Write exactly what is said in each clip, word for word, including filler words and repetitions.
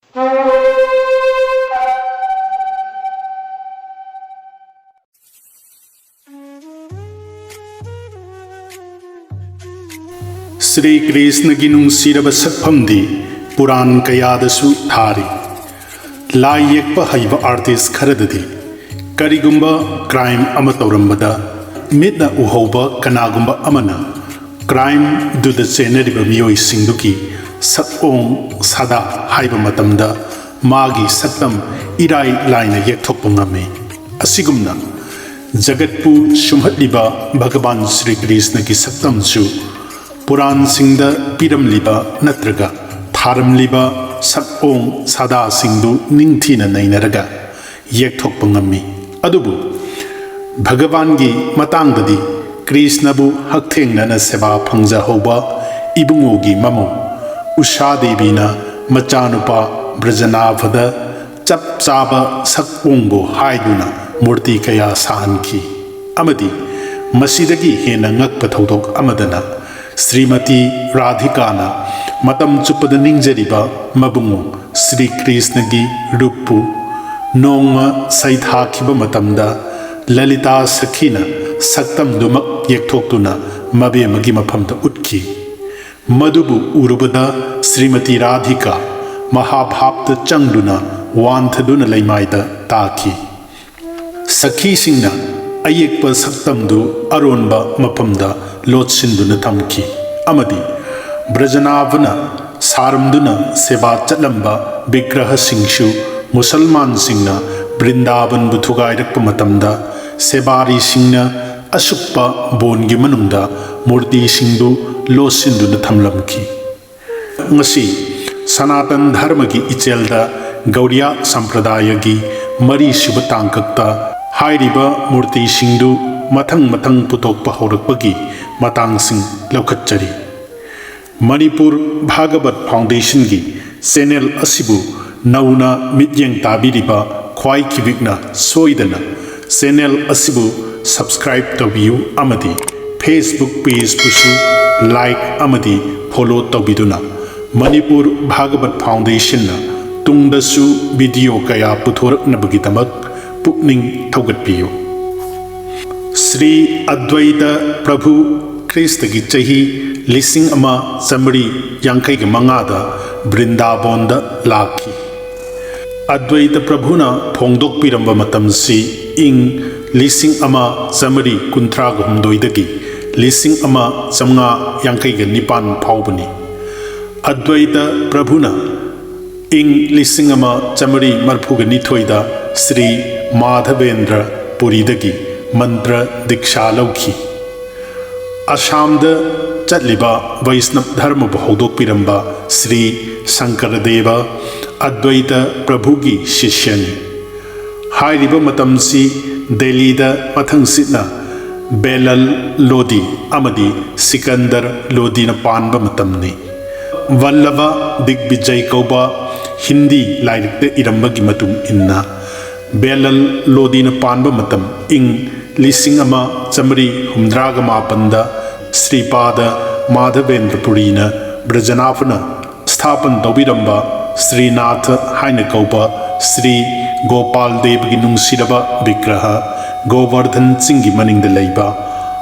ꯁ꯭ꯔꯤ ꯀ꯭ꯔꯤꯁꯅꯒꯤ ꯅꯨꯡꯁꯤꯔꯕ ꯁꯛꯐꯝꯗꯤ ꯄꯨꯔꯥꯟ ꯀꯌꯥꯗꯁꯨ ꯊꯥꯔꯤ꯫ ꯂꯥꯏ ꯌꯦꯛꯄ ꯍꯩꯕ ꯑꯥꯔꯇꯤꯁ ꯈꯔꯗꯗꯤ ꯀꯔꯤꯒꯨꯝꯕ ꯀ꯭ꯔꯥꯏꯝ ꯑꯃ ꯇꯧꯔꯝꯕꯗ ꯃꯤꯠꯅ ꯎꯍꯧꯕ ꯀꯅꯥꯒꯨꯝꯕ ꯑꯃꯅ ꯀ꯭ꯔꯥꯏꯝꯗꯨꯗ ꯆꯦꯟꯅꯔꯤꯕ ꯃꯤꯑꯣꯏꯁꯤꯡꯗꯨꯒꯤ ꯁꯛꯑꯣꯡ ꯁꯥꯗꯥ ꯍꯥꯏꯕ ꯃꯇꯝꯗ ꯃꯥꯒꯤ ꯁꯛꯇꯝ ꯏꯔꯥꯏ ꯂꯥꯏꯅ ꯌꯦꯛꯊꯣꯛꯄ ꯉꯝꯃꯤ꯫ ꯑꯁꯤꯒꯨꯝꯅ ꯖꯒꯠꯄꯨ ꯁꯨꯝꯍꯠꯂꯤꯕ ꯚꯒꯕꯥꯟ ꯁ꯭ꯔꯤ ꯀ꯭ꯔꯤꯁꯅꯒꯤ ꯁꯛꯇꯝꯁꯨ ꯄꯨꯔꯥꯟꯁꯤꯡꯗ ꯄꯤꯔꯝꯂꯤꯕ ꯅꯠꯇ꯭ꯔꯒ ꯊꯥꯔꯝꯂꯤꯕ ꯁꯛꯑꯣꯡ ꯁꯥꯗꯥꯁꯤꯡꯗꯨ ꯅꯤꯡꯊꯤꯅ ꯅꯩꯅꯔꯒ ꯌꯦꯛꯊꯣꯛꯄ ꯉꯝꯃꯤ꯫ ꯑꯗꯨꯕꯨ ꯚꯒꯕꯥꯟꯒꯤ ꯃꯇꯥꯡꯗꯗꯤ ꯀ꯭ꯔꯤꯁꯅꯕꯨ ꯍꯛꯊꯦꯡꯅꯅ ꯁꯦꯕꯥ ꯐꯪꯖꯍꯧꯕ ꯏꯕꯨꯡꯉꯣꯒꯤ ꯃꯃꯧ ꯎꯁꯥ ꯗꯦꯕꯤꯅ ꯃꯆꯥꯅꯨꯄꯥ ꯕ꯭ꯔꯖꯅꯥꯚꯗ ꯆꯞ ꯆꯥꯕ ꯁꯛꯑꯣꯡꯕꯨ ꯍꯥꯏꯗꯨꯅ ꯃꯨꯔꯇꯤ ꯀꯌꯥ ꯁꯥꯍꯟꯈꯤ꯫ ꯑꯃꯗꯤ ꯃꯁꯤꯗꯒꯤ ꯍꯦꯟꯅ ꯉꯛꯄ ꯊꯧꯗꯣꯛ ꯑꯃꯗꯅ ꯁ꯭ꯔꯤꯃꯇꯤ ꯔꯥꯙꯤꯀꯥꯅ ꯃꯇꯝ ꯆꯨꯞꯄꯗ ꯅꯤꯡꯖꯔꯤꯕ ꯃꯕꯨꯡꯉꯣ ꯁ꯭ꯔꯤ ꯀ꯭ꯔꯤꯁꯅꯒꯤ ꯔꯨꯞꯄꯨ ꯅꯣꯡꯃ ꯁꯩꯊꯥꯈꯤꯕ ꯃꯇꯝꯗ ꯂꯂꯤꯇꯥ ꯁꯈꯤꯅ ꯁꯛꯇꯝꯗꯨꯃꯛ ꯌꯦꯛꯊꯣꯛꯇꯨꯅ ꯃꯕꯦꯝꯃꯒꯤ ꯃꯐꯝꯗ ꯎꯠꯈꯤ꯫ ꯃꯗꯨꯕꯨ ꯎꯔꯨꯕꯗ ꯁ꯭ꯔꯤꯃꯇꯤ ꯔꯥꯙꯤꯀꯥ ꯃꯍꯥꯚꯥꯞꯇ ꯆꯪꯗꯨꯅ ꯋꯥꯟꯊꯗꯨꯅ ꯂꯩꯃꯥꯏꯗ ꯇꯥꯈꯤ꯫ ꯁꯈꯤꯁꯤꯡꯅ ꯑꯌꯦꯛꯄ ꯁꯛꯇꯝꯗꯨ ꯑꯔꯣꯟꯕ ꯃꯐꯝꯗ ꯂꯣꯠꯁꯤꯟꯗꯨꯅ ꯊꯝꯈꯤ ꯑꯃꯗꯤ ꯕ꯭ꯔꯖꯅꯥꯚꯅ ꯁꯥꯔꯝꯗꯨꯅ ꯁꯦꯕꯥ ꯆꯠꯂꯝꯕ ꯕꯤꯒ꯭ꯔꯍꯁꯤꯡꯁꯨ ꯃꯨꯁꯜꯃꯥꯟꯁꯤꯡꯅ ꯕ꯭ꯔꯤꯟꯗꯥꯕꯟꯕꯨ ꯊꯨꯒꯥꯏꯔꯛꯄ ꯃꯇꯝꯗ ꯁꯦꯕꯥꯔꯤꯁꯤꯡꯅ ꯑꯁꯨꯞꯄ ꯕꯣꯟꯒꯤ ꯃꯅꯨꯡꯗ ꯃꯨꯔꯇꯤꯁꯤꯡꯗꯨ ꯂꯣꯠꯁꯤꯟꯗꯨꯅ ꯊꯝꯂꯝꯈꯤ꯫ ꯉꯁꯤ ꯁꯅꯥꯇꯟ ꯙꯔꯃꯒꯤ ꯏꯆꯦꯜꯗ ꯒꯧꯔꯤꯌꯥ ꯁꯝꯄ꯭ꯔꯗꯥꯌꯒꯤ ꯃꯔꯤꯁꯨꯕ ꯇꯥꯡꯀꯛꯇ ꯍꯥꯏꯔꯤꯕ ꯃꯨꯔꯇꯤꯁꯤꯡꯗꯨ ꯃꯊꯪ ꯃꯊꯪ ꯄꯨꯊꯣꯛꯄ ꯍꯧꯔꯛꯄꯒꯤ ꯃꯇꯥꯡꯁꯤꯡ ꯂꯧꯈꯠꯆꯔꯤ꯫ ꯃꯅꯤꯄꯨꯔ ꯚꯥꯒꯕꯠ ꯐꯥꯎꯟꯗꯦꯁꯟꯒꯤ ꯆꯦꯅꯦꯜ ꯑꯁꯤꯕꯨ ꯅꯧꯅ ꯃꯤꯠꯌꯦꯡ ꯇꯥꯕꯤꯔꯤꯕ ꯈ꯭ꯋꯥꯏ ꯈꯤꯕꯤꯛꯅ ꯁꯣꯏꯗꯅ ꯆꯦꯅꯦꯜ ꯑꯁꯤꯕꯨ ꯁꯕꯁꯀ꯭ꯔꯥꯏꯕ ꯇꯧꯕꯤꯌꯨ ꯑꯃꯗꯤ Facebook ꯄꯦꯖꯄꯨꯁꯨ ꯂꯥꯏꯛ ꯑꯃꯗꯤ ꯐꯣꯂꯣ ꯇꯧꯕꯤꯗꯨꯅ ꯃꯅꯤꯄꯨꯔ ꯚꯥꯒꯕꯠ ꯐꯥꯎꯟꯗꯦꯁꯟꯅ ꯇꯨꯡꯗꯁꯨ ꯚꯤꯗꯤꯑꯣ ꯀꯌꯥ ꯄꯨꯊꯣꯔꯛꯅꯕꯒꯤꯗꯃꯛ ꯄꯨꯛꯅꯤꯡ ꯊꯧꯒꯠꯄꯤꯌꯨ꯫ ꯁ꯭ꯔꯤ ꯑꯗ꯭ꯋꯩꯇ ꯄ꯭ꯔꯚꯨ ꯈ꯭ꯔꯤꯁꯇꯒꯤ ꯆꯍꯤ ꯂꯤꯁꯤꯡ ꯑꯃ ꯆꯥꯃꯔꯤ ꯌꯥꯡꯈꯩꯒ ꯃꯉꯥꯗ ꯕ꯭ꯔꯤꯟꯗꯥꯕꯣꯟꯗ ꯂꯥꯛꯈꯤ꯫ ꯑꯗ꯭ꯋꯩꯇ ꯄ꯭ꯔꯚꯨꯅ ꯐꯣꯡꯗꯣꯛꯄꯤꯔꯝꯕ ꯃꯇꯝꯁꯤ ꯏꯪ ꯂꯤꯁꯤꯡ ꯑꯃ ꯆꯥꯃꯔꯤ ꯀꯨꯟꯊ꯭ꯔꯥꯒ ꯍꯨꯝꯗꯣꯏꯗꯒꯤ ꯂꯤꯁꯤꯡ ꯑꯃ ꯆꯥꯃꯉꯥ ꯌꯥꯡꯈꯩꯒ ꯅꯤꯄꯥꯟ ꯐꯥꯎꯕꯅꯤ꯫ ꯑꯗ꯭ꯋꯩꯇ ꯄ꯭ꯔꯚꯨꯅ ꯏꯪ ꯂꯤꯁꯤꯡ ꯑꯃ ꯆꯥꯃꯔꯤ ꯃꯔꯤꯐꯨꯒ ꯅꯤꯊꯣꯏꯗ ꯁ꯭ꯔꯤ ꯃꯥꯙꯕꯦꯟꯗ꯭ꯔ ꯄꯨꯔꯤꯗꯒꯤ ꯃꯟꯇ꯭ꯔ ꯗꯤꯛꯁꯥ ꯂꯧꯈꯤ꯫ ꯑꯁꯥꯝꯗ ꯆꯠꯂꯤꯕ ꯚꯩꯁꯅꯕ ꯙꯔꯃꯕꯨ ꯍꯧꯗꯣꯛꯄꯤꯔꯝꯕ ꯁ꯭ꯔꯤ ꯁꯪꯀꯔꯗꯦꯕ ꯑꯗ꯭ꯋꯩꯇ ꯄ꯭ꯔꯚꯨꯒꯤ ꯁꯤꯁ꯭ꯌꯅꯤ꯫ ꯍꯥꯏꯔꯤꯕ ꯃꯇꯝꯁꯤ ꯗꯦꯜꯂꯤꯗ ꯃꯊꯪꯁꯤꯠꯅ ꯕꯦꯂꯜ ꯂꯣꯗꯤ ꯑꯃꯗꯤ ꯁꯤꯀꯟꯗꯔ ꯂꯣꯗꯤꯅ ꯄꯥꯟꯕ ꯃꯇꯝꯅꯤ꯫ ꯚꯜꯂꯚ ꯗꯤꯒꯕꯤꯖꯩ ꯀꯧꯕ ꯍꯤꯟꯗꯤ ꯂꯥꯏꯔꯤꯛꯇ ꯏꯔꯝꯕꯒꯤ ꯃꯇꯨꯡ ꯏꯟꯅ, ꯕꯦꯂꯜ ꯂꯣꯗꯤꯅ ꯄꯥꯟꯕ ꯃꯇꯝ ꯏꯪ ꯂꯤꯁꯤꯡ ꯑꯃ ꯆꯥꯃꯔꯤ ꯍꯨꯝꯗ꯭ꯔꯥꯒ ꯃꯥꯄꯟꯗ ꯁ꯭ꯔꯤꯄꯥꯗ ꯃꯥꯙꯕꯦꯟꯗ꯭ꯔ ꯄꯨꯔꯤꯅ ꯕ꯭ꯔꯖꯅꯥꯐꯅ ꯁ꯭ꯊꯥꯄꯟ ꯇꯧꯕꯤꯔꯝꯕ ꯁ꯭ꯔꯤꯅꯥꯊ ꯍꯥꯏꯅ ꯀꯧꯕ ꯁ꯭ꯔꯤ ꯒꯣꯄꯥꯜ ꯗꯦꯕꯒꯤ ꯅꯨꯡꯁꯤꯔꯕ ꯕꯤꯒ꯭ꯔꯍ ꯒꯣꯕꯔꯙꯟ ꯆꯤꯡꯒꯤ ꯃꯅꯤꯡꯗ ꯂꯩꯕ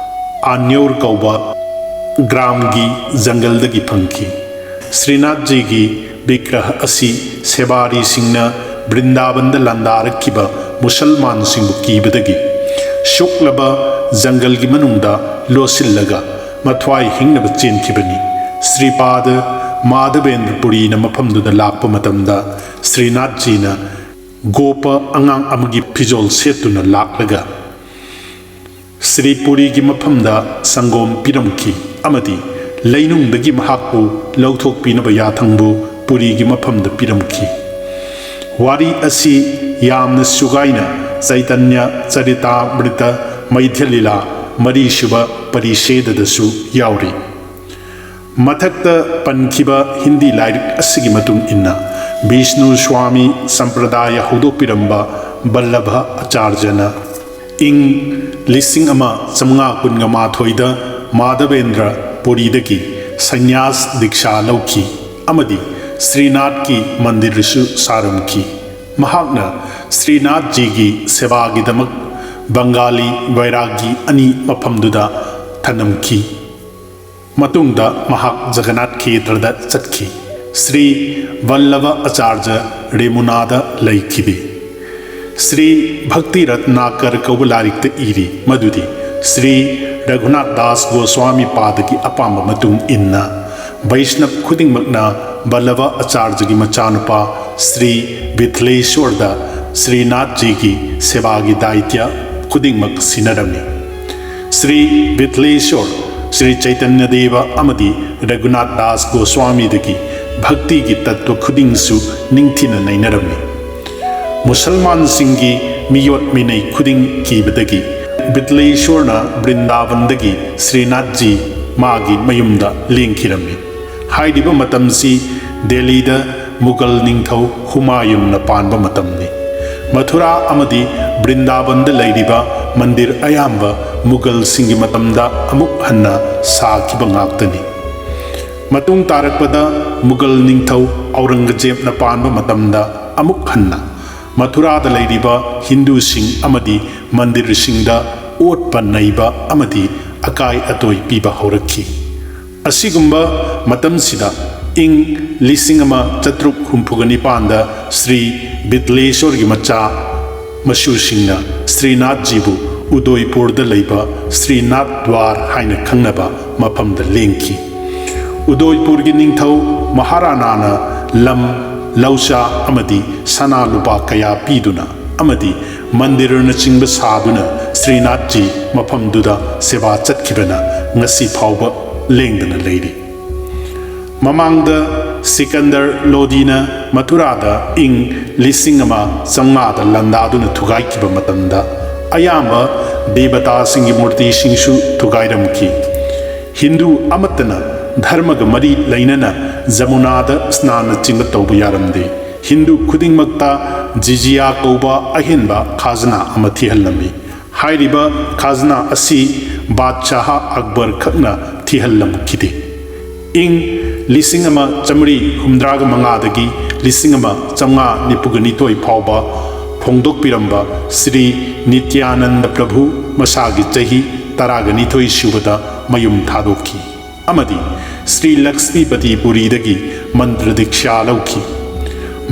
ꯑꯥꯟꯌꯧꯔ ꯀꯧꯕ ꯒ꯭ꯔꯥꯝꯒꯤ ꯖꯪꯒꯜꯗꯒꯤ ꯐꯪꯈꯤ꯫ ꯁ꯭ꯔꯤꯅꯥꯊꯖꯤꯒꯤ ꯕꯤꯒ꯭ꯔꯍ ꯑꯁꯤ ꯁꯦꯕꯥꯔꯤꯁꯤꯡꯅ ꯕ꯭ꯔꯤꯟꯗꯥꯕꯟꯗ ꯂꯥꯟꯗꯥꯔꯛꯈꯤꯕ ꯃꯨꯁꯜꯃꯥꯟꯁꯤꯡꯕꯨ ꯀꯤꯕꯗꯒꯤ ꯁꯨꯛꯂꯕ ꯖꯪꯒꯜꯒꯤ ꯃꯅꯨꯡꯗ ꯂꯣꯠꯁꯤꯜꯂꯒ ꯃꯊ꯭ꯋꯥꯏ ꯍꯤꯡꯅꯕ ꯆꯦꯟꯈꯤꯕꯅꯤ꯫ ꯁ꯭ꯔꯤꯄꯥꯗ ꯃꯥꯙꯕꯦꯟꯗ꯭ꯔ ꯄꯨꯔꯤꯅ ꯃꯐꯝꯗꯨꯗ ꯂꯥꯛꯄ ꯃꯇꯝꯗ ꯁ꯭ꯔꯤꯅꯥꯊꯖꯤꯅ ꯒꯣꯄ ꯑꯉꯥꯡ ꯑꯃꯒꯤ ꯐꯤꯖꯣꯜ ꯁꯦꯠꯇꯨꯅ ꯂꯥꯛꯂꯒ ꯁ꯭ꯔꯤ ꯄꯨꯔꯤꯒꯤ ꯃꯐꯝꯗ ꯁꯪꯒꯣꯝ ꯄꯤꯔꯝꯈꯤ ꯑꯃꯗꯤ ꯂꯩꯅꯨꯡꯗꯒꯤ ꯃꯍꯥꯛꯄꯨ ꯂꯧꯊꯣꯛꯄꯤꯅꯕ ꯌꯥꯊꯪꯕꯨ ꯄꯨꯔꯤꯒꯤ ꯃꯐꯝꯗ ꯄꯤꯔꯝꯈꯤ꯫ ꯋꯥꯔꯤ ꯑꯁꯤ ꯌꯥꯝꯅ ꯁꯨꯒꯥꯏꯅ ꯆꯩꯇꯟꯌ ꯆꯔꯤꯇꯥꯃ꯭ꯔꯤꯇ ꯃꯩꯊ꯭ꯌꯂꯤꯂꯥ ꯃꯔꯤꯁꯨꯕ ꯄꯔꯤꯁꯦꯗꯗꯁꯨ ꯌꯥꯎꯔꯤ꯫ ꯃꯊꯛꯇ ꯄꯟꯈꯤꯕ ꯍꯤꯟꯗꯤ ꯂꯥꯏꯔꯤꯛ ꯑꯁꯤꯒꯤ ꯃꯇꯨꯡ ꯏꯟꯅ, ꯕꯤꯁꯅꯨ ꯁ꯭ꯋꯥꯃꯤ ꯁꯝꯄ꯭ꯔꯗꯥꯌ ꯍꯧꯗꯣꯛꯄꯤꯔꯝꯕ ꯕꯜꯂꯚ ꯑꯆꯥꯔꯖꯅ ꯏꯪ ꯂꯤꯁꯤꯡ ꯑꯃ ꯆꯥꯃꯉꯥ ꯀꯨꯟꯒ ꯃꯥꯊꯣꯏꯗ ꯃꯥꯙꯕꯦꯟꯗ꯭ꯔ ꯄꯨꯔꯤꯗꯒꯤ ꯁꯟꯌꯥꯁ ꯗꯤꯛꯁꯥ ꯂꯧꯈꯤ ꯑꯃꯗꯤ ꯁ꯭ꯔꯤꯅꯥꯊꯀꯤ ꯃꯟꯗꯤꯔꯁꯨ ꯁꯥꯔꯝꯈꯤ꯫ ꯃꯍꯥꯛꯅ ꯁ꯭ꯔꯤꯅꯥꯊꯖꯤꯒꯤ ꯁꯦꯕꯥꯒꯤꯗꯃꯛ ꯕꯪꯒꯥꯂꯤ ꯕꯩꯔꯥꯒꯤ ꯑꯅꯤ ꯃꯐꯝꯗꯨꯗ ꯊꯅꯝꯈꯤ꯫ ꯃꯇꯨꯡꯗ ꯃꯍꯥꯛ ꯖꯒꯟꯅꯥꯊ ꯈꯦꯇ꯭ꯔꯗ ꯆꯠꯈꯤ꯫ ꯁ꯭ꯔꯤ ꯕꯜꯂꯚ ꯑꯆꯥꯔꯖ ꯔꯦꯃꯨꯅꯥꯗ ꯂꯩꯈꯤꯗꯦ꯫ ꯁ꯭ꯔꯤ ꯚꯛꯇꯤ ꯔꯠꯅꯥꯀꯔ ꯀꯧꯕ ꯂꯥꯏꯔꯤꯛꯇ ꯏꯔꯤ ꯃꯗꯨꯗꯤ ꯁ꯭ꯔꯤ ꯔꯘꯨꯅꯥꯊ ꯗꯥꯁ ꯒꯣꯁ꯭ꯋꯥꯃꯤ ꯄꯥꯗꯒꯤ ꯑꯄꯥꯝꯕ ꯃꯇꯨꯡ ꯏꯟꯅ ꯕꯩꯁꯅꯕ ꯈꯨꯗꯤꯡꯃꯛꯅ ꯕꯜꯂꯚ ꯑꯆꯥꯔꯖꯒꯤ ꯃꯆꯥꯅꯨꯄꯥ ꯁ꯭ꯔꯤ ꯕꯤꯊꯂꯦꯁ꯭ꯋꯔꯗ ꯁ꯭ꯔꯤꯅꯥꯊꯖꯤꯒꯤ ꯁꯦꯕꯥꯒꯤ ꯗꯥꯏꯇ꯭ꯌ ꯈꯨꯗꯤꯡꯃꯛ ꯁꯤꯟꯅꯔꯝꯃꯤ꯫ ꯁ꯭ꯔꯤ ꯕꯤꯊꯂꯦꯁ꯭ꯋꯔ, ꯁ꯭ꯔꯤ ꯆꯩꯇꯟꯌꯗꯦꯕ ꯑꯃꯗꯤ ꯔꯘꯨꯅꯥꯊ ꯗꯥꯁ ꯒꯣꯁ꯭ꯋꯥꯃꯤꯗꯒꯤ ꯚꯛꯇꯤꯒꯤ ꯇꯠꯇ꯭ꯋ ꯈꯨꯗꯤꯡꯁꯨ ꯅꯤꯡꯊꯤꯅ ꯅꯩꯅꯔꯝꯃꯤ꯫ ꯃꯨꯁꯜꯃꯥꯟꯁꯤꯡꯒꯤ ꯃꯤꯑꯣꯠ ꯃꯤꯅꯩ ꯈꯨꯗꯤꯡ ꯀꯤꯕꯗꯒꯤ ꯕꯤꯊꯂꯦꯁ꯭ꯋꯔꯅ ꯕ꯭ꯔꯤꯟꯗꯥꯕꯟꯗꯒꯤ ꯁ꯭ꯔꯤꯅꯥꯊꯖꯤ ꯃꯥꯒꯤ ꯃꯌꯨꯝꯗ ꯂꯦꯡꯈꯤꯔꯝꯃꯤ꯫ ꯍꯥꯏꯔꯤꯕ ꯃꯇꯝꯁꯤ ꯗꯦꯜꯂꯤꯗ ꯃꯨꯒꯜ ꯅꯤꯡꯊꯧ ꯍꯨꯃꯥꯌꯨꯟꯅ ꯄꯥꯟꯕ ꯃꯇꯝꯅꯤ꯫ ꯃꯊꯨꯔꯥ ꯑꯃꯗꯤ ꯕ꯭ꯔꯤꯟꯗꯥꯕꯟꯗ ꯂꯩꯔꯤꯕ ꯃꯟꯗꯤꯔ ꯑꯌꯥꯝꯕ ꯃꯨꯒꯜꯁꯤꯡꯒꯤ ꯃꯇꯝꯗ ꯑꯃꯨꯛ ꯍꯟꯅ ꯁꯥꯈꯤꯕ ꯉꯥꯛꯇꯅꯤ꯫ ꯃꯇꯨꯡ ꯇꯥꯔꯛꯄꯗ ꯃꯨꯒꯜ ꯅꯤꯡꯊꯧ ꯑꯧꯔꯪꯒꯖꯦꯕꯅ ꯄꯥꯟꯕ ꯃꯇꯝꯗ ꯑꯃꯨꯛ ꯍꯟꯅ ꯃꯊꯨꯔꯥꯗ ꯂꯩꯔꯤꯕ ꯍꯤꯟꯗꯨꯁꯤꯡ ꯑꯃꯗꯤ ꯃꯟꯗꯤꯔꯁꯤꯡꯗ ꯑꯣꯠꯄ ꯅꯩꯕ ꯑꯃꯗꯤ ꯑꯀꯥꯏ ꯑꯇꯣꯏ ꯄꯤꯕ ꯍꯧꯔꯛꯈꯤ꯫ ꯑꯁꯤꯒꯨꯝꯕ ꯃꯇꯝꯁꯤꯗ ꯏꯪ ꯂꯤꯁꯤꯡ ꯑꯃ ꯆꯥꯇ꯭ꯔꯨꯛ ꯍꯨꯝꯐꯨꯒ ꯅꯤꯄꯥꯟꯗ ꯁ꯭ꯔꯤ ꯕꯤꯊꯂꯦꯁ꯭ꯋꯔꯒꯤ ꯃꯆꯥ ꯃꯁꯨꯁꯤꯡꯅ ꯁ꯭ꯔꯤꯅꯥꯊꯖꯤꯕꯨ ꯎꯗꯣꯏꯄꯨꯔꯗ ꯂꯩꯕ ꯁ꯭ꯔꯤꯅꯥꯊ ꯗ꯭ꯋꯥꯔ ꯍꯥꯏꯅ ꯈꯪꯅꯕ ꯃꯐꯝꯗ ꯂꯦꯡꯈꯤ꯫ ꯎꯗꯣꯏꯄꯨꯔꯒꯤ ꯅꯤꯡꯊꯧ ꯃꯍꯥꯔꯥꯅꯥꯅ ꯂꯝ, ꯂꯧꯁꯥ ꯑꯃꯗꯤ ꯁꯅꯥ ꯂꯨꯄꯥ ꯀꯌꯥ ꯄꯤꯗꯨꯅ ꯑꯃꯗꯤ ꯃꯟꯗꯤꯔꯅꯆꯤꯡꯕ ꯁꯥꯗꯨꯅ ꯁ꯭ꯔꯤꯅꯥꯊꯖꯤ ꯃꯐꯝꯗꯨꯗ ꯁꯦꯕꯥ ꯆꯠꯈꯤꯕꯅ ꯉꯁꯤ ꯐꯥꯎꯕ ꯂꯦꯡꯗꯅ ꯂꯩꯔꯤ꯫ ꯃꯃꯥꯡꯗ ꯁꯤꯀꯟꯗꯔ ꯂꯣꯗꯤꯅ ꯃꯊꯨꯔꯥꯗ ꯏꯪ ꯂꯤꯁꯤꯡ ꯑꯃ ꯆꯥꯝꯃꯉꯥꯗ ꯂꯥꯟꯗꯥꯗꯨꯅ ꯊꯨꯒꯥꯏꯈꯤꯕ ꯃꯇꯝꯗ ꯑꯌꯥꯝꯕ ꯗꯦꯕꯇꯥꯁꯤꯡꯒꯤ ꯃꯨꯔꯇꯤꯁꯤꯡꯁꯨ ꯊꯨꯒꯥꯏꯔꯝꯈꯤ꯫ ꯍꯤꯟꯗꯨ ꯑꯃꯠꯇꯅ ꯙꯔꯃꯒ ꯃꯔꯤ ꯂꯩꯅꯅ ꯖꯃꯨꯅꯥꯗ ꯁ꯭ꯅꯥꯟꯅꯆꯤꯡꯕ ꯇꯧꯕ ꯌꯥꯔꯝꯗꯦ꯫ ꯍꯤꯟꯗꯨ ꯈꯨꯗꯤꯡꯃꯛꯇ ꯖꯤꯖꯤꯌꯥ ꯀꯧꯕ ꯑꯍꯦꯟꯕ ꯈꯥꯖꯅꯥ ꯑꯃ ꯊꯤꯍꯜꯂꯝꯃꯤ꯫ ꯍꯥꯏꯔꯤꯕ ꯈꯥꯖꯅꯥ ꯑꯁꯤ ꯕꯥꯗꯁꯥꯍ ꯑꯛꯕꯔ ꯈꯛꯅ ꯊꯤꯍꯜꯂꯝꯈꯤꯗꯦ꯫ ꯏꯪ ꯂꯤꯁꯤꯡ ꯑꯃ ꯆꯥꯃꯔꯤ ꯍꯨꯝꯗ꯭ꯔꯥꯒ ꯃꯉꯥꯗꯒꯤ ꯂꯤꯁꯤꯡ ꯑꯃ ꯆꯥꯃꯉꯥ ꯅꯤꯐꯨꯒ ꯅꯤꯊꯣꯏ ꯐꯥꯎꯕ ꯐꯣꯡꯗꯣꯛꯄꯤꯔꯝꯕ ꯁ꯭ꯔꯤ ꯅꯤꯇ꯭ꯌꯥꯅꯟꯗ ꯄ꯭ꯔꯚꯨ ꯃꯁꯥꯒꯤ ꯆꯍꯤ ꯇꯔꯥꯒ ꯅꯤꯊꯣꯏ ꯁꯨꯕꯗ ꯃꯌꯨꯝ ꯊꯥꯗꯣꯛꯈꯤ ꯑꯃꯗꯤ ꯁ꯭ꯔꯤ ꯂꯛꯁꯃꯤꯄꯇꯤ ꯄꯨꯔꯤꯗꯒꯤ ꯃꯟꯇ꯭ꯔ ꯗꯤꯛꯁꯥ ꯂꯧꯈꯤ꯫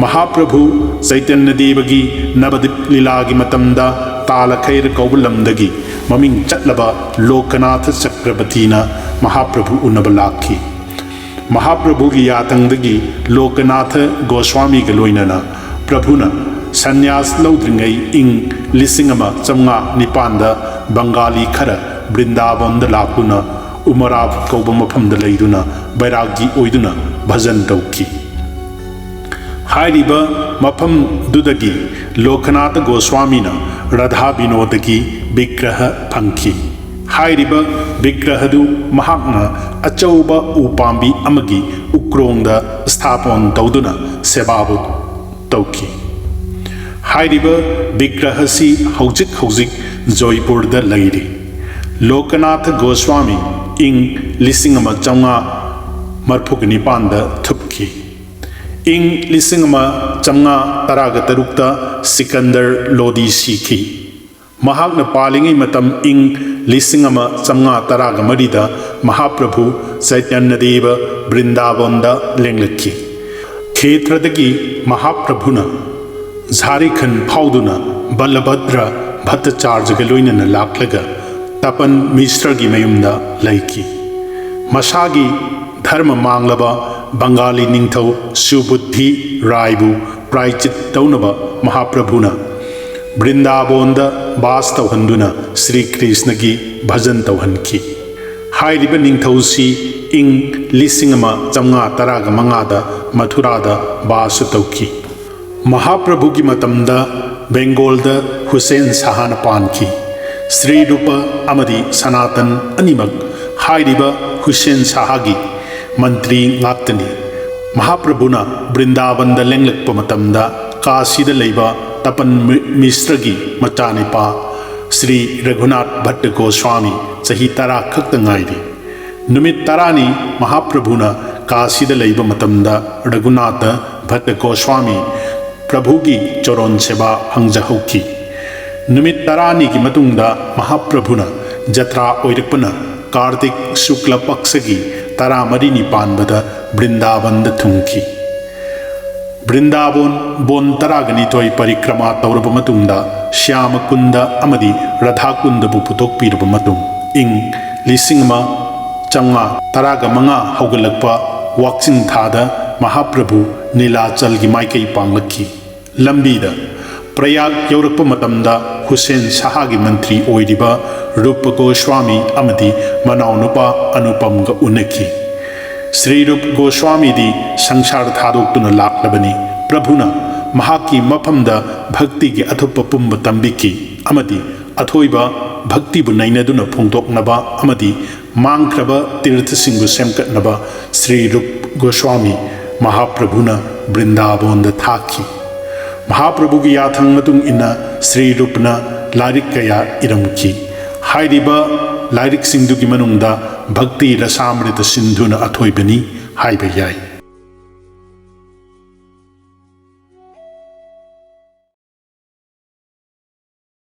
ꯃꯍꯥꯄ꯭ꯔꯚꯨ ꯆꯩꯇꯟꯌ ꯗꯦꯕꯒꯤ ꯅꯕꯗꯤꯞ ꯂꯤꯂꯥꯒꯤ ꯃꯇꯝꯗ ꯇꯥꯂꯈꯩꯔ ꯀꯧꯕ ꯂꯝꯗꯒꯤ ꯃꯃꯤꯡ ꯆꯠꯂꯕ ꯂꯣꯀꯅꯥꯊ ꯆꯀ꯭ꯔꯕꯇꯤꯅ ꯃꯍꯥꯄ꯭ꯔꯚꯨ ꯎꯅꯕ ꯂꯥꯛꯈꯤ꯫ ꯃꯍꯥꯄ꯭ꯔꯚꯨꯒꯤ ꯌꯥꯊꯪꯗꯒꯤ ꯂꯣꯀꯅꯥꯊ ꯒꯣꯁ꯭ꯋꯥꯃꯤꯒ ꯂꯣꯏꯅꯅ ꯄ꯭ꯔꯚꯨꯅ ꯁꯟꯌꯥꯁ ꯂꯧꯗ꯭ꯔꯤꯉꯩ ꯏꯪ ꯂꯤꯁꯤꯡ ꯑꯃ ꯆꯥꯃꯉꯥ ꯅꯤꯄꯥꯟꯗ ꯕꯪꯒꯥꯂꯤ ꯈꯔ ꯕ꯭ꯔꯤꯟꯗꯥꯕꯟꯗ ꯂꯥꯛꯇꯨꯅ ꯎꯃꯔꯥꯕ ꯀꯧꯕ ꯃꯐꯝꯗ ꯂꯩꯗꯨꯅ ꯕꯩꯔꯥꯒꯤ ꯑꯣꯏꯗꯨꯅ ꯚꯖꯟ ꯇꯧꯈꯤ꯫ ꯍꯥꯏꯔꯤꯕ ꯃꯐꯝꯗꯨꯗꯒꯤ ꯂꯣꯀꯅꯥꯊ ꯒꯣꯁ꯭ꯋꯥꯃꯤꯅ ꯔꯥꯙꯥ ꯕꯤꯅꯣꯗꯒꯤ ꯕꯤꯒ꯭ꯔꯍ ꯐꯪꯈꯤ꯫ ꯍꯥꯏꯔꯤꯕ ꯕꯤꯒ꯭ꯔꯍꯗꯨ ꯃꯍꯥꯛꯅ ꯑꯆꯧꯕ ꯎ ꯄꯥꯝꯕꯤ ꯑꯃꯒꯤ ꯎꯀ꯭ꯔꯣꯡꯗ ꯁ꯭ꯊꯥꯄꯣꯟ ꯇꯧꯗꯨꯅ ꯁꯦꯕꯥꯕꯨ ꯇꯧꯈꯤ꯫ ꯍꯥꯏꯔꯤꯕ ꯕꯤꯒ꯭ꯔꯍꯁꯤ ꯍꯧꯖꯤꯛ ꯍꯧꯖꯤꯛ ꯖꯣꯏꯄꯨꯔꯗ ꯂꯩꯔꯤ꯫ ꯂꯣꯀꯅꯥꯊ ꯒꯣꯁ꯭ꯋꯥꯃꯤ ꯏꯪ ꯂꯤꯁꯤꯡ ꯑꯃ ꯆꯥꯃꯉꯥ ꯃꯔꯤꯐꯨꯒ ꯅꯤꯄꯥꯟꯗ ꯊꯨꯞꯈꯤ꯫ ꯏꯪ ꯂꯤꯁꯤꯡ ꯑꯃ ꯆꯥꯃꯉꯥ ꯇꯔꯥꯒ ꯇꯔꯨꯛꯇ ꯁꯤꯀꯟꯗꯔ ꯂꯣꯗꯤ ꯁꯤꯈꯤ꯫ ꯃꯍꯥꯛꯅ ꯄꯥꯜꯂꯤꯉꯩ ꯃꯇꯝ ꯏꯪ ꯂꯤꯁꯤꯡ ꯑꯃ ꯆꯥꯃꯉꯥ ꯇꯔꯥꯒ ꯃꯔꯤꯗ ꯃꯍꯥꯄ꯭ꯔꯚꯨ ꯆꯩꯇꯟꯌꯗꯦꯕ ꯕ꯭ꯔꯤꯟꯗꯥꯕꯟꯗ ꯂꯦꯡꯂꯛꯈꯤ꯫ ꯈꯦꯇ꯭ꯔꯗꯒꯤ ꯃꯍꯥꯄ꯭ꯔꯚꯨꯅ ꯖꯥꯔꯤꯈꯟ ꯐꯥꯎꯗꯨꯅ ꯕꯂꯚꯗ꯭ꯔ ꯚꯠꯇꯆꯥꯔꯖꯒ ꯂꯣꯏꯅꯅ ꯂꯥꯛꯂꯒ ꯇꯄꯟ ꯃꯤꯁ꯭ꯔꯒꯤ ꯃꯌꯨꯝꯗ ꯂꯩꯈꯤ꯫ ꯃꯁꯥꯒꯤ ꯙꯔꯃ ꯃꯥꯡꯂꯕ ꯕꯪꯒꯥꯂꯤ ꯅꯤꯡꯊꯧ ꯁꯨꯕꯨꯗꯙꯤ ꯔꯥꯏꯕꯨ ꯄ꯭ꯔꯥꯏꯆꯤꯠ ꯇꯧꯅꯕ ꯃꯍꯥꯄ꯭ꯔꯚꯨꯅ ꯕ꯭ꯔꯤꯟꯗꯥꯕꯣꯟꯗ ꯕꯥꯁ ꯇꯧꯍꯟꯗꯨꯅ ꯁ꯭ꯔꯤ ꯀ꯭ꯔꯤꯁꯅꯒꯤ ꯚꯖꯟ ꯇꯧꯍꯟꯈꯤ꯫ ꯍꯥꯏꯔꯤꯕ ꯅꯤꯡꯊꯧꯁꯤ ꯏꯪ ꯂꯤꯁꯤꯡ ꯑꯃ ꯆꯥꯃꯉꯥ ꯇꯔꯥꯒ ꯃꯉꯥꯗ ꯃꯊꯨꯔꯥꯗ ꯕꯥꯁ ꯇꯧꯈꯤ꯫ ꯃꯍꯥꯄ꯭ꯔꯚꯨꯒꯤ ꯃꯇꯝꯗ ꯕꯦꯡꯒꯣꯜꯗ ꯍꯨꯁꯦꯟ ꯁꯥꯍꯅ ꯄꯥꯟꯈꯤ꯫ ꯁ꯭ꯔꯤ ꯔꯨꯄ ꯑꯃꯗꯤ ꯁꯅꯥꯇꯟ ꯑꯅꯤꯃꯛ ꯍꯥꯏꯔꯤꯕ ꯍꯨꯁꯦꯟ ꯁꯥꯍꯒꯤ ꯃꯟꯇ꯭ꯔꯤ ꯉꯥꯛꯇꯅꯤ꯫ ꯃꯍꯥꯄ꯭ꯔꯚꯨꯅ ꯕ꯭ꯔꯤꯟꯗꯥꯕꯟꯗ ꯂꯦꯡꯂꯛꯄ ꯃꯇꯝꯗ ꯀꯥꯁꯤꯗ ꯂꯩꯕ ꯇꯄꯟ ꯃꯤ-, ꯃꯤꯁ꯭ꯔꯒꯤ ꯃꯆꯥꯅꯤꯄꯥ ꯁ꯭ꯔꯤ ꯔꯘꯨꯅꯥꯊ ꯚꯠꯇ ꯒꯣꯁ꯭ꯋꯥꯃꯤ ꯆꯍꯤ ꯇꯔꯥ ꯈꯛꯇ ꯉꯥꯏꯔꯤ꯫ ꯅꯨꯃꯤꯠ ꯇꯔꯥꯅꯤ ꯃꯍꯥꯄ꯭ꯔꯚꯨꯅ ꯀꯥꯁꯤꯗ ꯂꯩꯕ ꯃꯇꯝꯗ ꯔꯘꯨꯅꯥꯊ ꯚꯠꯇ ꯒꯣꯁ꯭ꯋꯥꯃꯤ ꯄ꯭ꯔꯚꯨꯒꯤ ꯆꯣꯔꯣꯟ ꯁꯦꯕꯥ ꯐꯪꯖꯍꯧꯈꯤ꯫ ꯅꯨꯃꯤꯠ ꯇꯔꯥꯅꯤꯒꯤ ꯃꯇꯨꯡꯗ ꯃꯍꯥꯄ꯭ꯔꯚꯨꯅ ꯖꯇ꯭ꯔꯥ ꯑꯣꯏꯔꯛꯄꯅ ꯀꯥꯔꯇꯤꯛ ꯁꯨꯛꯂ ꯄꯛꯁꯒꯤ ꯇꯔꯥꯃꯔꯤꯅꯤ ꯄꯥꯟꯕꯗ ꯕ꯭ꯔꯤꯟꯗꯥꯕꯟꯗ ꯊꯨꯡꯈꯤ꯫ ꯕ꯭ꯔꯤꯟꯗꯥꯕꯣꯟ ꯕꯣꯟ ꯇꯔꯥꯒ ꯅꯤꯊꯣꯏ ꯄꯔꯤꯀ꯭ꯔꯃꯥ ꯇꯧꯔꯕ ꯃꯇꯨꯡꯗ ꯁ꯭ꯌꯥꯃ ꯀꯨꯟꯗ ꯑꯃꯗꯤ ꯔꯥꯙꯥ ꯀꯨꯟꯗꯕꯨ ꯄꯨꯊꯣꯛꯄꯤꯔꯕ ꯃꯇꯨꯡ, ꯏꯪ ꯂꯤꯁꯤꯡ ꯑꯃ ꯆꯥꯝꯃꯉꯥ ꯇꯔꯥꯒ ꯃꯉꯥ ꯍꯧꯒꯠꯂꯛꯄ ꯋꯥꯛꯆꯤꯡ ꯊꯥꯗ ꯃꯍꯥꯄ꯭ꯔꯚꯨ ꯅꯤꯂꯥꯆꯜꯒꯤ ꯃꯥꯏꯀꯩ ꯄꯥꯡꯂꯛꯈꯤ꯫ ꯂꯝꯕꯤꯗ ꯄ꯭ꯔꯌꯥꯒ ꯌꯧꯔꯛꯄ ꯃꯇꯝꯗ ꯍꯨꯁꯦꯟ ꯁꯥꯍꯒꯤ ꯃꯟꯇ꯭ꯔꯤ ꯑꯣꯏꯔꯤꯕ ꯔꯨꯄ ꯒꯣꯁ꯭ꯋꯥꯃꯤ ꯑꯃꯗꯤ ꯃꯅꯥꯎꯅꯨꯄꯥ ꯑꯅꯨꯄꯝꯒ ꯎꯅꯈꯤ꯫ ꯁ꯭ꯔꯤ ꯔꯨꯞ ꯒꯣꯁ꯭ꯋꯥꯃꯤꯗꯤ ꯁꯪꯁꯥꯔ ꯊꯥꯗꯣꯛꯇꯨꯅ ꯂꯥꯛꯂꯕꯅꯤ꯫ ꯄ꯭ꯔꯚꯨꯅ ꯃꯍꯥꯛꯀꯤ ꯃꯐꯝꯗ ꯚꯛꯇꯤꯒꯤ ꯑꯊꯨꯞꯄ ꯄꯨꯝꯕ ꯇꯝꯕꯤꯈꯤ ꯑꯃꯗꯤ ꯑꯊꯣꯏꯕ ꯚꯛꯇꯤꯕꯨ ꯅꯩꯅꯗꯨꯅ ꯐꯣꯡꯗꯣꯛꯅꯕ ꯑꯃꯗꯤ ꯃꯥꯡꯈ꯭ꯔꯕ ꯇꯤꯔꯊꯁꯤꯡꯕꯨ ꯁꯦꯝꯒꯠꯅꯕ ꯁ꯭ꯔꯤ ꯔꯨꯞ ꯒꯣꯁ꯭ꯋꯥꯃꯤ ꯃꯍꯥꯄ꯭ꯔꯚꯨꯅ ꯕ꯭ꯔꯤꯟꯗꯥꯕꯣꯟꯗ ꯊꯥꯈꯤ꯫ ꯃꯍꯥꯄ꯭ꯔꯚꯨꯒꯤ ꯌꯥꯊꯪ ꯃꯇꯨꯡ ꯏꯟꯅ ꯁ꯭ꯔꯤ ꯔꯨꯞꯅ ꯂꯥꯏꯔꯤꯛ ꯀꯌꯥ ꯏꯔꯝꯈꯤ꯫ ꯍꯥꯏꯔꯤꯕ ꯂꯥꯏꯔꯤꯛꯁꯤꯡꯗꯨꯒꯤ ꯃꯅꯨꯡꯗ ꯚꯛꯇꯤ ꯔꯁꯥꯃ꯭ꯔꯤꯇ ꯁꯤꯟꯙꯨꯅ ꯑꯊꯣꯏꯕꯅꯤ ꯍꯥꯏꯕ ꯌꯥꯏ꯫